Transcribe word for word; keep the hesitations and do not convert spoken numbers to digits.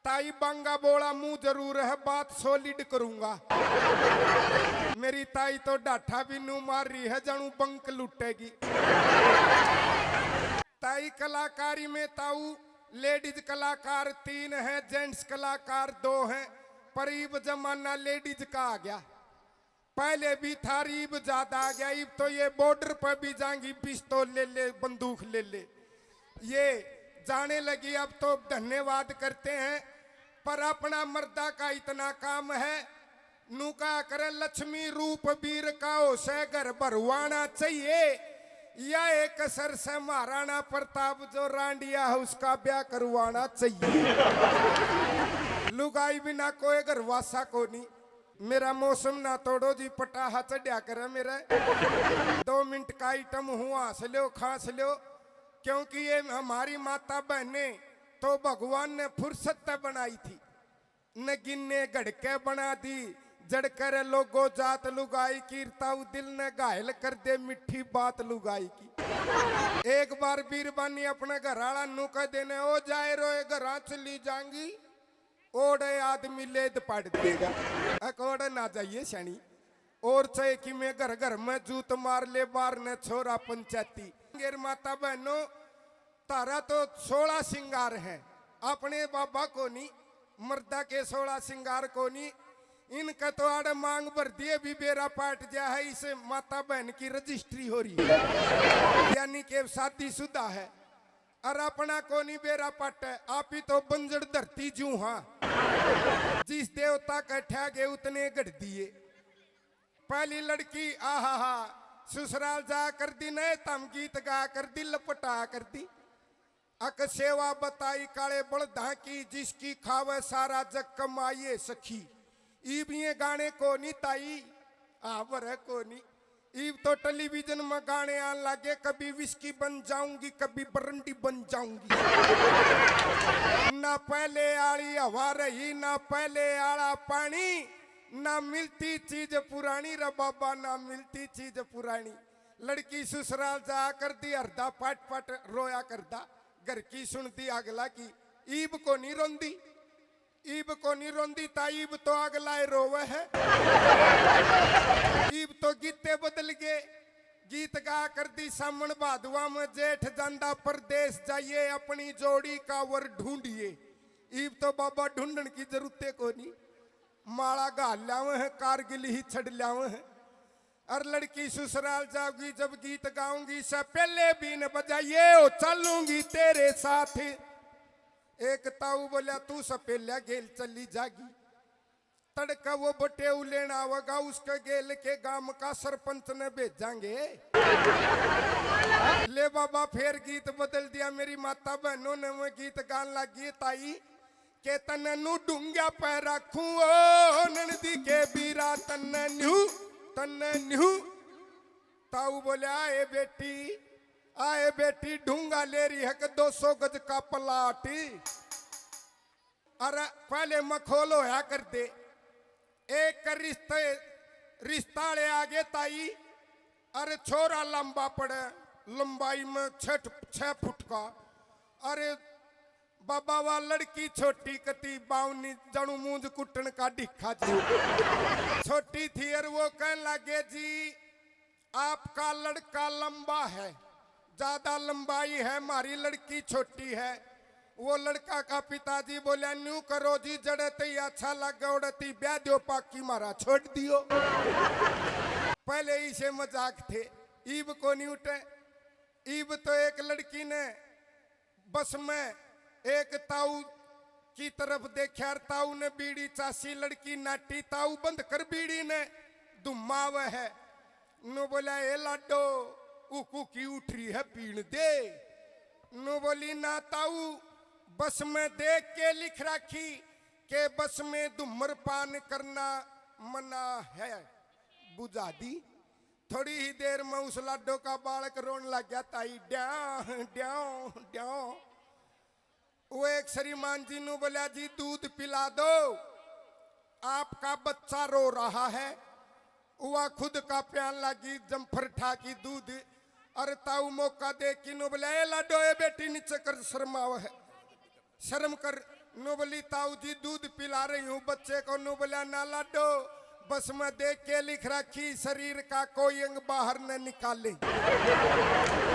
ताई बांगा बोला मुंह जरूर है, बात सॉलिड करूंगा। मेरी ताई तो डाठा भी नू मार रही है, जानू बंक लुटेगी। ताई कलाकारी में ताऊ लेडीज कलाकार तीन हैं, जेंट्स कलाकार दो हैं, पर इब जमाना लेडीज का आ गया। पहले भी था, इब ज्यादा आ गया। इब तो ये बॉर्डर पर भी जाएंगी, पिस्तौल ले ले, बंदूक ले ले, ये जाने लगी। अब तो धन्यवाद करते हैं, पर अपना मर्दा का इतना काम है, नुका करे लक्ष्मी रूप वीर का हो से घर भरवाना चाहिए। या एक सर से महाराणा प्रताप जो रांडिया है, उसका ब्याह करवाना चाहिए। लुगाई बिना कोई घर वासा को नहीं। मेरा मौसम ना तोड़ो जी, पटाहा चढ़या करे मेरे। दो मिनट का आइटम हूँ, हंस लो, खांस लो, क्योंकि ये हमारी माता बहनें तो भगवान ने फुर्सत तै बनाई थी, नगीने घड़के बना दी। जड़ करे लोगो जात लुगाई की, ताऊ दिल ने घायल कर दे मीठी बात लुगाई की। एक बार बीरबानी अपने घर आला नू कह देने, ओ जाए रोए घरां चली जाएंगी, ओड़े आदमी लेद पाड़ देगा। अक ओड़े ना जाइए सैनी। और चाहे कि मैं घर घर में जूत मार ले, बार ने छोरा पंचायती। गेर माता बहनों, तारा तो सोलह सिंगार है, अपने बाबा को नहीं, मर्दा के सोलह सिंगार को नहीं। इनका तो आड़े मांग भर दिए भी बेरा पाट जा है, इसे माता बहन की रजिस्ट्री हो रही है, यानी कि शादीशुदा है। और अपना कोनी बेरा पाटे, आप ही तो बंजड़ धरती जू हाँ। जिस देवता का ठा गए उतने गढ़ दिए। पहली लड़की आहा हा, ससुराल जा कर दी, नए तम गीत गा कर दी, लपटा कर दी। अक सेवा बताई काले बलदा की, जिसकी खावे सारा जग कमाइए सखी। इब ये गाने को नहीं ताई, आवर है को नहीं। इब तो टेलीविजन में गाने आन लागे, कभी विस्की बन जाऊंगी, कभी बरंडी बन जाऊंगी। ना पहले आली हवा रही, ना पहले आला पानी, ना मिलती चीज पुरानी रे बाबा, ना मिलती चीज पुरानी। लड़की ससुराल जा कर दी, हरदा पट पट रोया करदा, घर की सुनती अगला की, ईब को नहीं रोंदी। ईब को नहीं रोंदी ता ईब तो अगला ही रोवे है। ईब तो गीते बदल गए, गीत गा कर दी सामण भादवा में जेठ जांदा परदेस जाइए, अपनी जोड़ी का वर ढूंढिए। ईब तो बाबा ढूंढण की जरूरत को नहीं, माला घाल लावे है, कारगिल ही छड़ लावे है। और लड़की ससुराल जाऊंगी, जब गीत गाऊंगी, सपेले बीन बजाइए, ओ चलूंगी तेरे साथ। एक ताऊ बोला, तू सपेल्या गेल चली जागी, तड़का वो बटेऊ लेना आवेगा, उसके गेल के गांव का सरपंच ने भेजांगे। ले बाबा, फिर गीत बदल दिया। मेरी माता बहनों ने वो गीत गान लगी, ताई के तन्ने नू डूंग्या पे रखूं, ओ ननदी के बीरा, तन्ने न्यू, तन्ने न्यू। ताऊ बोले, आए बेटी, आए बेटी, ढूंगा ले रही है कि दो सौ गज का प्लाट। अरे पहले मखौल होया कर दे, एक रिश्ते, रिश्ता ले आगे ताई। अरे छोरा लंबा पड़े, लंबाई में छठ, छह फुट का। अरे बाबा, वा लड़की छोटी कती, बावनी, जणु मूंज कुटन का ढिक्खा जी। छोटी थी और वो कहन लागे, जी, आपका लड़का लंबा है, ज्यादा लंबाई है, हमारी लड़की छोटी है। वो लड़का का पिताजी बोला, न्यू करो जी, जड़े ते ही अच्छा लगे, ओड़े ते ही ब्याह दियो, पाकी मारा छोड़ दियो। पहले इसे मजाक थे, ईब को नहीं उठे। ईब तो एक लड़की ने बस में एक ताऊ की तरफ देखा, ताऊ ने बीड़ी चासी, लड़की नाटी, ताऊ बंद कर बीड़ी ने, धुम्मा आवे है। नो बोला, ए लाडो, उकू की उठ रही है, पीण दे। नो बोली, ना ताऊ, बस में देख के लिख राखी के बस में धूम्रपान करना मना है। बुझा दी। थोड़ी ही देर में उस लाडो का बालक रोन लग गया, ताई, ड्यां, ड्यां, ड्यां। वो एक श्रीमान जी नु बोला, जी, दूध पिला दो, आपका बच्चा रो रहा है। वह खुद का प्यान लगी, जम्फर ठा की दूध। अरे ताऊ मौका दे किनु बोला, ए लाडो, ए बेटी, नीचे कर, शर्माव है, शर्म कर। नु बोली, "ताऊ जी, दूध पिला रही हूँ बच्चे को।" नु बोला, "ना लाडो, बस मैं देख के लिख रखी, शरीर का कोई अंग बाहर न निकाले।"